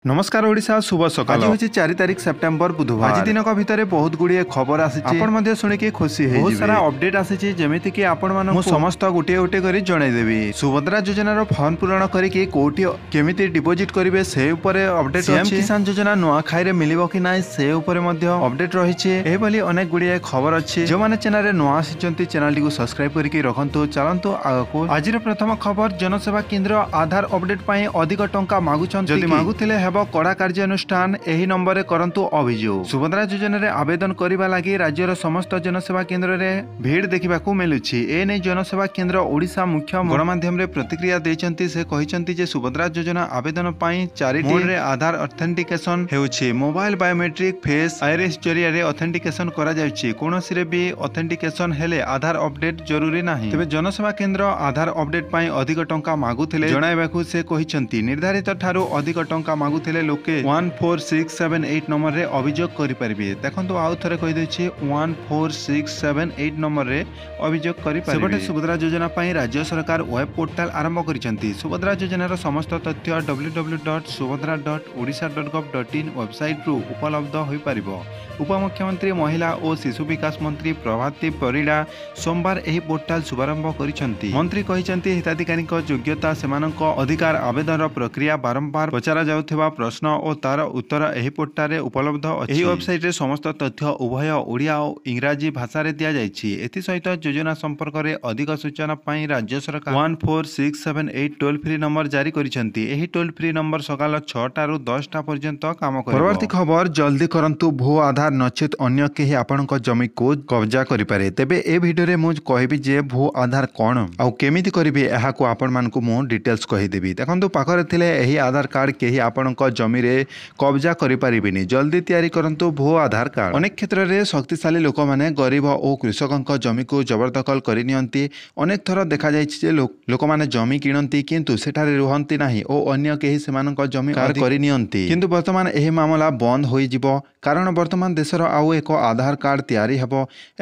ନମସ୍କାର ଓଡ଼ିଶା, ଶୁଭ ସକାଳ। ଆଜି ହେଉଛି 4 ତାରିଖ ସେପ୍ଟେମ୍ବର, ବୁଧବାର। ଆଜି ଦିନକ ଭିତରେ ବହୁତ ଗୁଡ଼ିଏ ଖବର ଆସିଛି, ଆପଣ ମଧ୍ୟ ଶୁଣିକି ଖୁସି ହେଇଯିବେ। ବହୁତ ସାରା ଅପଡେଟ୍ ଆସିଛି, ଯେମିତି କି ଆପଣମାନଙ୍କୁ ମୁଁ ସମସ୍ତ ଗୋଟିଏ ଗୋଟିଏ କରି ଜଣାଇଦେବି। ସୁଭଦ୍ରା ଯୋଜନାର ଫର୍ମ ପୂରଣ କରିକି କୋଉଠି କେମିତି ଡିପୋଜିଟ୍ କରିବେ ସେ ଉପରେ ଅପଡେଟ୍ ଅଛି। କିଷାନ ଯୋଜନା ନୂଆଖାଇରେ ମିଳିବ କି ନାହିଁ ସେ ଉପରେ ମଧ୍ୟ ଅପଡେଟ୍ ରହିଛି। ଏହିଭଳି ଅନେକ ଗୁଡ଼ିଏ ଖବର ଅଛି। ଯେଉଁମାନେ ଚ୍ୟାନେଲରେ ନୂଆ ଆସିଛନ୍ତି, ଚ୍ୟାନେଲଟିକୁ ସବସ୍କ୍ରାଇବ କରିକି ରଖନ୍ତୁ। ଚାଲନ୍ତୁ ଆଗକୁ। ଆଜିର ପ୍ରଥମ ଖବର, ଜନସେବା କେନ୍ଦ୍ର ଆଧାର ଅପଡେଟ୍ ପାଇଁ ଅଧିକ ଟଙ୍କା ମାଗୁଛନ୍ତି? ଯଦି ମାଗୁଥିଲେ ହେବ କଡ଼ା କାର୍ଯ୍ୟାନୁଷ୍ଠାନ, ଏହି ନମ୍ବରରେ କରନ୍ତୁ ଅଭିଯୋଗ। ସୁଭଦ୍ରା ଯୋଜନାରେ ଆବେଦନ କରିବା ଲାଗି ରାଜ୍ୟର ସମସ୍ତ ଜନସେବା କେନ୍ଦ୍ରରେ ଭିଡ଼ ଦେଖିବାକୁ ମିଳୁଛି। ଏ ନେଇ ଜନସେବା କେନ୍ଦ୍ର ଓଡ଼ିଶା ମୁଖ୍ୟ ଗଣମାଧ୍ୟମରେ ପ୍ରତିକ୍ରିୟା ଦେଇଛନ୍ତି। ସେ କହିଛନ୍ତି ଯେ ସୁଭଦ୍ରା ଯୋଜନା ଆବେଦନ ପାଇଁ ଚାରିଟି ମୋଡରେ ଆଧାର ଅଥେଣ୍ଟିକେସନ ହେଉଛି। ମୋବାଇଲ, ବାୟୋମେଟ୍ରିକ, ଫେସ୍, ଆଇରିସ୍ ଜରିଆରେ ଅଥେଣ୍ଟିକେସନ କରାଯାଉଛି। କୌଣସିରେ ବି ଅଥେଣ୍ଟିକେସନ ହେଲେ ଆଧାର ଅପଡେଟ୍ ଜରୁରୀ ନାହିଁ। ତେବେ ଜନସେବା କେନ୍ଦ୍ର ଆଧାର ଅପଡେଟ୍ ପାଇଁ ଅଧିକ ଟଙ୍କା ମାଗୁଥିଲେ ଜଣାଇବାକୁ ସେ କହିଛନ୍ତି। ନିର୍ଦ୍ଧାରିତ ଠାରୁ ଅଧିକ ଟଙ୍କା ମାଗୁଥିଲେ ଲୋକେ 14678 ନମ୍ବରରେ ଅଭିଯୋଗ କରିପାରିବେ। ଦେଖନ୍ତୁ, ଆଉ ଥରେ କହିଦେଉଛି, 14678 ନମ୍ବରରେ ଅଭିଯୋଗ କରିପାରିବେ। ସେପଟେ ସୁଭଦ୍ରା ଯୋଜନା ପାଇଁ ରାଜ୍ୟ ସରକାର ୱେବ୍ ପୋର୍ଟାଲ ଆରମ୍ଭ କରିଛନ୍ତି। ସୁଭଦ୍ରା ଯୋଜନାର ସମସ୍ତ ତଥ୍ୟ ww.subhadra.odisha.gov.in ୱେବସାଇଟ୍ରୁ ଉପଲବ୍ଧ ହୋଇପାରିବ। ଉପମୁଖ୍ୟମନ୍ତ୍ରୀ, ମହିଳା ଓ ଶିଶୁ ବିକାଶ ମନ୍ତ୍ରୀ ପ୍ରଭାତୀ ପରିଡ଼ା ସୋମବାର ଏହି ପୋର୍ଟାଲ ଶୁଭାରମ୍ଭ କରିଛନ୍ତି। ମନ୍ତ୍ରୀ କହିଛନ୍ତି, ହିତାଧିକାରୀଙ୍କ ଯୋଗ୍ୟତା, ସେମାନଙ୍କ ଅଧିକାର, ଆବେଦନର ପ୍ରକ୍ରିୟା, ବାରମ୍ବାର ପଚରାଯାଉଥିବା ପ୍ରଶ୍ନ ଓ ତାର ଉତ୍ତର ଏହି ପୋର୍ଟାଲରେ ଉପଲବ୍ଧ ଅଛି। ଏହି ୱେବସାଇଟ୍ରେ ସମସ୍ତ ତଥ୍ୟ ଉଭୟ ଓଡ଼ିଆ ଓ ଇଂରାଜୀ ଭାଷାରେ ଦିଆଯାଇଛି। ଏଥିସହିତ ଯୋଜନା ସମ୍ପର୍କରେ ଅଧିକ ସୂଚନା ପାଇଁ ରାଜ୍ୟ ସରକାର 14678 ଟୋଲ୍ ଫ୍ରି ନମ୍ବର ଜାରି କରିଛନ୍ତି। ଏହି ଟୋଲ୍ ଫ୍ରି ନମ୍ବର ସକାଳ 6ଟାରୁ 10ଟା ପର୍ଯ୍ୟନ୍ତ କାମ କରିବ। ପରବର୍ତ୍ତୀ ଖବର, ଜଲ୍ଦି କରନ୍ତୁ ଭୂ ଆଧାର, ନଚେତ୍ ଅନ୍ୟ କେହି ଆପଣଙ୍କ ଜମିକୁ କବ୍ଜା କରିପାରେ। ତେବେ ଏ ଭିଡ଼ିଓରେ ମୁଁ କହିବି ଯେ ଭୂ ଆଧାର କ'ଣ ଆଉ କେମିତି କରିବେ, ଏହାକୁ ଆପଣମାନଙ୍କୁ ମୁଁ ଡିଟେଲ୍ସ କହିଦେବି। ଦେଖନ୍ତୁ, ପାଖରେ ଥିଲେ ଏହି ଆଧାର କାର୍ଡ଼ କେହି ଆପଣଙ୍କ ଜମିରେ କବ୍ଜା କରିପାରିବେନି। ଜଲ୍ଦି ତିଆରି କରନ୍ତୁ ଭୂ ଆଧାର କାର୍ଡ଼। ଅନେକ କ୍ଷେତ୍ରରେ ଶକ୍ତିଶାଳୀ ଲୋକମାନେ ଗରିବ ଓ କୃଷକଙ୍କ ଜମିକୁ ଜବରଦଖଲ କରିନିଅନ୍ତି। ଅନେକ ଥର ଦେଖାଯାଇଛି ଯେ ଲୋକମାନେ ଜମି କିଣନ୍ତି, କିନ୍ତୁ ସେଠାରେ ରୁହନ୍ତି ନାହିଁ ଓ ଅନ୍ୟ କେହି ସେମାନଙ୍କ ଜମି କରିନିଅନ୍ତି। କିନ୍ତୁ ବର୍ତ୍ତମାନ ଏହି ମାମଲା ବନ୍ଦ ହୋଇଯିବ, କାରଣ ବର୍ତ୍ତମାନ ଦେଶର ଆଉ ଏକ ଆଧାର କାର୍ଡ଼ ତିଆରି ହେବ।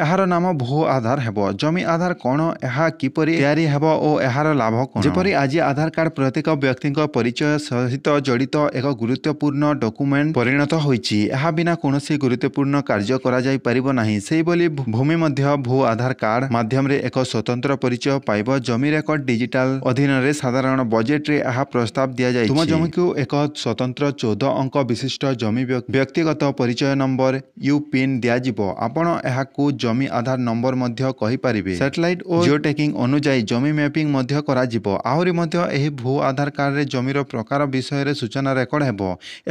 ଏହାର ନାମ ଭୂ ଆଧାର ହେବ। ଜମି ଆଧାର କ'ଣ, ଏହା କିପରି ତିଆରି ହେବ ଓ ଏହାର ଲାଭ କ'ଣ? ଯେପରି ଆଜି ଆଧାର କାର୍ଡ଼ ପ୍ରତ୍ୟେକ ବ୍ୟକ୍ତିଙ୍କ ପରିଚୟ ସହିତ ଜଡ଼ିତ ଏକ ଗୁରୁତ୍ୱପୂର୍ଣ୍ଣ ଡକୁମେଣ୍ଟ ପରିଣତ ହୋଇଛି। ଏହା ବିନା କୌଣସି ଗୁରୁତ୍ୱପୂର୍ଣ୍ଣ କାର୍ଯ୍ୟ କରାଯାଇପାରିବ ନାହିଁ। ସେହିଭଳି ଭୂମି ମଧ୍ୟ ଭୂ ଆଧାର କାର୍ଡ଼ ମାଧ୍ୟମରେ ଏକ ସ୍ୱତନ୍ତ୍ର ପରିଚୟ ପାଇବ। ଜମି ରେକର୍ଡ ଡିଜିଟାଲ ଅଧୀନରେ ସାଧାରଣ ବଜେଟରେ ଏହା ପ୍ରସ୍ତାବ ଦିଆଯାଇଛି। ତୁମ ଜମିକୁ ଏକ ସ୍ୱତନ୍ତ୍ର 14 ଅଙ୍କ ବିଶିଷ୍ଟ ଜମି ବ୍ୟକ୍ତିଗତ ପରିଚୟ ନମ୍ବର, you pin ଦିଆଯିବ। ଆପଣ ଏହାକୁ ଜମି ଆଧାର ନମ୍ବର ମଧ୍ୟ କହିପାରିବେ। ସାଟେଲାଇଟ ଓ ଜିଓଟେକିଂ ଅନୁଯାୟୀ ଜମି ମ୍ୟାପିଂ ମଧ୍ୟ କରାଯିବ। ଆହୁରି ମଧ୍ୟ ଏହି ଭୂ ଆଧାର କାର୍ଡ଼ରେ ଜମିର ପ୍ରକାର ବିଷୟରେ ସୂଚନା ରେକର୍ଡ ହେବ।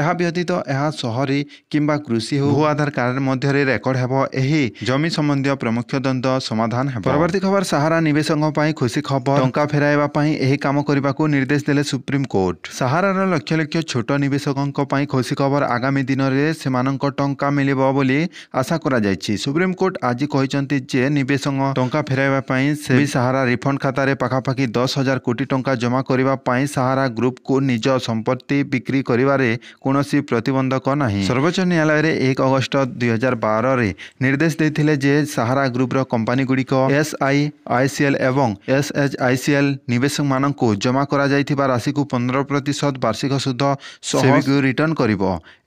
ଏହା ବ୍ୟତୀତ ଏହା ସହରୀ କିମ୍ବା କୃଷି ହେଉ, ଭୂ ଆଧାର କାର୍ଡ଼ ମଧ୍ୟରେ ରେକର୍ଡ ହେବ। ଏହି ଜମି ସମ୍ବନ୍ଧୀୟ ପ୍ରମୁଖ ଦ୍ୱନ୍ଦ୍ୱ ସମାଧାନ ହେବ। ପରବର୍ତ୍ତୀ ଖବର, ସାହାରା ନିବେଶକଙ୍କ ପାଇଁ ଖୁସି ଖବର, ଟଙ୍କା ଫେରାଇବା ପାଇଁ ଏହି କାମ କରିବାକୁ ନିର୍ଦ୍ଦେଶ ଦେଲେ ସୁପ୍ରିମକୋର୍ଟ। ସାହାରାର ଲକ୍ଷ ଲକ୍ଷ ଛୋଟ ନିବେଶକଙ୍କ ପାଇଁ ଖୁସି ଖବର। ଆଗାମୀ ଦିନରେ ସେମାନଙ୍କ ଟଙ୍କା ମିଳିବ ବୋଲି ଆଶା କରାଯାଇଛି। ସୁପ୍ରିମକୋର୍ଟ ଆଜି କହିଛନ୍ତି ଯେ ନିବେଶକ ଟଙ୍କା ଫେରାଇବା ପାଇଁ ସେବି ସାହାରା ରିଫଣ୍ଡ ଖାତାରେ ପାଖାପାଖି 10,000 କୋଟି ଟଙ୍କା ଜମା କରିବା ପାଇଁ ସାହାରା ଗ୍ରୁପକୁ ନିଜ ସମ୍ପତ୍ତି ବିକ୍ରି କରିବାରେ କୌଣସି ପ୍ରତିବନ୍ଧକ ନାହିଁ। ସର୍ବୋଚ୍ଚ ନ୍ୟାୟାଳୟରେ 1 ଅଗଷ୍ଟ 2012ରେ ନିର୍ଦ୍ଦେଶ ଦେଇଥିଲେ ଯେ ସାହାରା ଗ୍ରୁପର କମ୍ପାନୀଗୁଡ଼ିକ ଏସ୍ଆଇଆଇସିଏଲ୍ ଏବଂ ଏସ୍ଏଚ୍ଆଇସିଏଲ୍ ନିବେଶକମାନଙ୍କୁ ଜମା କରାଯାଇଥିବା ରାଶିକୁ 15% ବାର୍ଷିକ ସୁଧ ସହ ରିଟର୍ଣ୍ଣ କରିବ।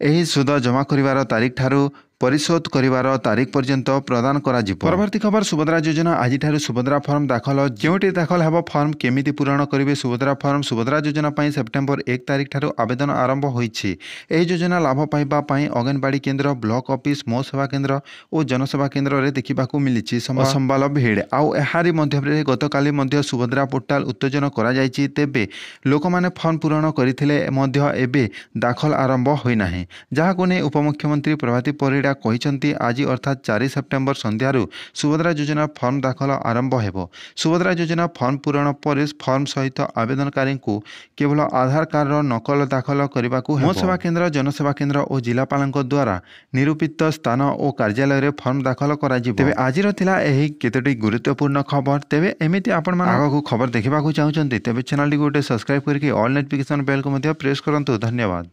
ଏହି ସୁଧ ଜମା କରିବାର ତାରିଖ ଠାରୁ ପରିଶୋଧ କରିବାର ତାରିଖ ପର୍ଯ୍ୟନ୍ତ ପ୍ରଦାନ କରାଯିବ। ପରବର୍ତ୍ତୀ ଖବର, ସୁଭଦ୍ରା ଯୋଜନା ଆଜିଠାରୁ ସୁଭଦ୍ରା ଫର୍ମ ଦାଖଲ। କେଉଁଠି ଦାଖଲ ହେବ ଫର୍ମ, କେମିତି ପୂରଣ କରିବେ ସୁଭଦ୍ରା ଫର୍ମ? ସୁଭଦ୍ରା ଯୋଜନା ପାଇଁ ସେପ୍ଟେମ୍ବର 1 ତାରିଖ ଠାରୁ ଆବେଦନ ଆରମ୍ଭ ହୋଇଛି। ଏହି ଯୋଜନା ଲାଭ ପାଇବା ପାଇଁ ଅଙ୍ଗନବାଡ଼ି କେନ୍ଦ୍ର, ବ୍ଲକ ଅଫିସ, ମୋ ସେବା କେନ୍ଦ୍ର ଓ ଜନସେବା କେନ୍ଦ୍ରରେ ଦେଖିବାକୁ ମିଳିଛି ଅସମ୍ଭାଳ ଭିଡ଼। ଆଉ ଏହାରି ମଧ୍ୟରେ ଗତକାଲି ମଧ୍ୟ ସୁଭଦ୍ରା ପୋର୍ଟାଲ ଉତ୍ତେଜନ କରାଯାଇଛି। ତେବେ ଲୋକମାନେ ଫର୍ମ ପୂରଣ କରିଥିଲେ ମଧ୍ୟ ଏବେ ଦାଖଲ ଆରମ୍ଭ ହୋଇନାହିଁ, ଯାହାକୁ ନେଇ ଉପମୁଖ୍ୟମନ୍ତ୍ରୀ ପ୍ରଭାତୀ ପରିଡ଼ା କହିଛନ୍ତି, ଆଜି ଅର୍ଥାତ୍ 4 ସେପ୍ଟେମ୍ବର ସନ୍ଧ୍ୟାରୁ ସୁଭଦ୍ରା ଯୋଜନା ଫର୍ମ ଦାଖଲ ଆରମ୍ଭ ହେବ। ସୁଭଦ୍ରା ଯୋଜନା ଫର୍ମ ପୂରଣ ପରେ ଫର୍ମ ସହିତ ଆବେଦନକାରୀଙ୍କୁ କେବଳ ଆଧାର କାର୍ଡ଼ର ନକଲ ଦାଖଲ କରିବାକୁ ହେବ। ମୋ ସେବା କେନ୍ଦ୍ର, ଜନସେବା କେନ୍ଦ୍ର ଓ ଜିଲ୍ଲାପାଳଙ୍କ ଦ୍ୱାରା ନିରୂପିତ ସ୍ଥାନ ଓ କାର୍ଯ୍ୟାଳୟରେ ଫର୍ମ ଦାଖଲ କରାଯିବ। ତେବେ ଆଜିର ଥିଲା ଏହି କେତୋଟି ଗୁରୁତ୍ୱପୂର୍ଣ୍ଣ ଖବର। ତେବେ ଏମିତି ଆପଣମାନେ ଆଗକୁ ଖବର ଦେଖିବାକୁ ଚାହୁଁଛନ୍ତି, ତେବେ ଚ୍ୟାନେଲଟିକୁ ଗୋଟେ ସବସ୍କ୍ରାଇବ କରିକି ଅଲ୍ ନୋଟିଫିକେସନ ବେଲ୍କୁ ମଧ୍ୟ ପ୍ରେସ୍ କରନ୍ତୁ। ଧନ୍ୟବାଦ।